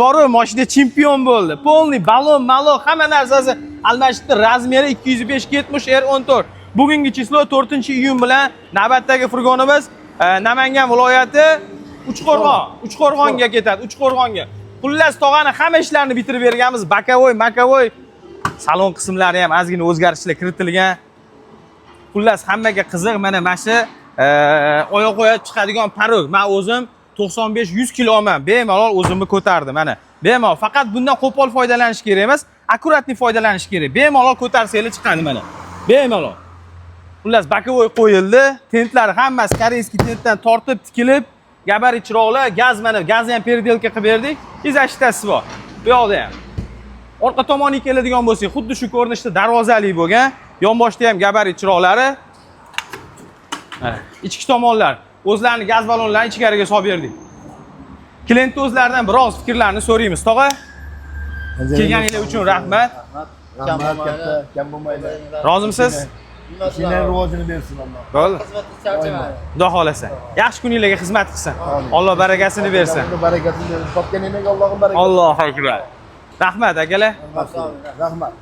Boru mashina chempion bo'ldi. Полный balon, malon, hamma narsasi almashdi. Размер i 205 70 R 14. Bugungi число 4-iyun bilan navbatdagi furgonimiz Namangan viloyati Uchqo'rg'on, Uchqo'rg'onga ketadi, Uchqo'rg'onga. Xullas, tog'ani hamma ishlarini bitirib berganmiz. Боковой, маковой salon qismlari ham ozgina o'zgarishlar kiritilgan. Xullas, hammaga qiziq mana shu oyoq qo'yib chiqadigan порог. Men o'zim 95-100 kiloman. Bemalol o'zimni ko'tardim mana. Bemalol, faqat bundan qo'pol foydalanish kerak emas, аккуратный foydalanish kerak. Bemalol ko'tarsanglar chiqadi mana. Bemalol. Xullas, боковой qo'yildi. Tentlari hammasi корейский tentdan tortib tikilib, gabarit chiroqlar, gaz, mana gazni ham переделка qilib berdik. И защита si bor. Bu yoqda ham. Orqa tomoniga keladigan bo'lsak, xuddi shu ko'rinishda darvozali bo'lgan. Yonboshda ham gabarit chiroqlari. Mana ichki tomonlar, o'zlarini gaz ballonlarini ichkariga solib berdik. Клиент o'zlaridan biroz fikrlarini so'raymiz. Tog'a, kelganinglar uchun rahmat. Rahmat katta, kam bo'lmaydi. Rozimisiz? Ishinglar rivojini bersin Alloh. Bo'ldi. Xizmatda charchamadi. Xudo xohlasa. Yaxshi kuninglarga xizmat qilsin. Alloh barakasini bersin. Allohning barakasini bersin. Topganingga Allohning barakasi. Allohu akbar. Rahmat, akalar. Rahmat.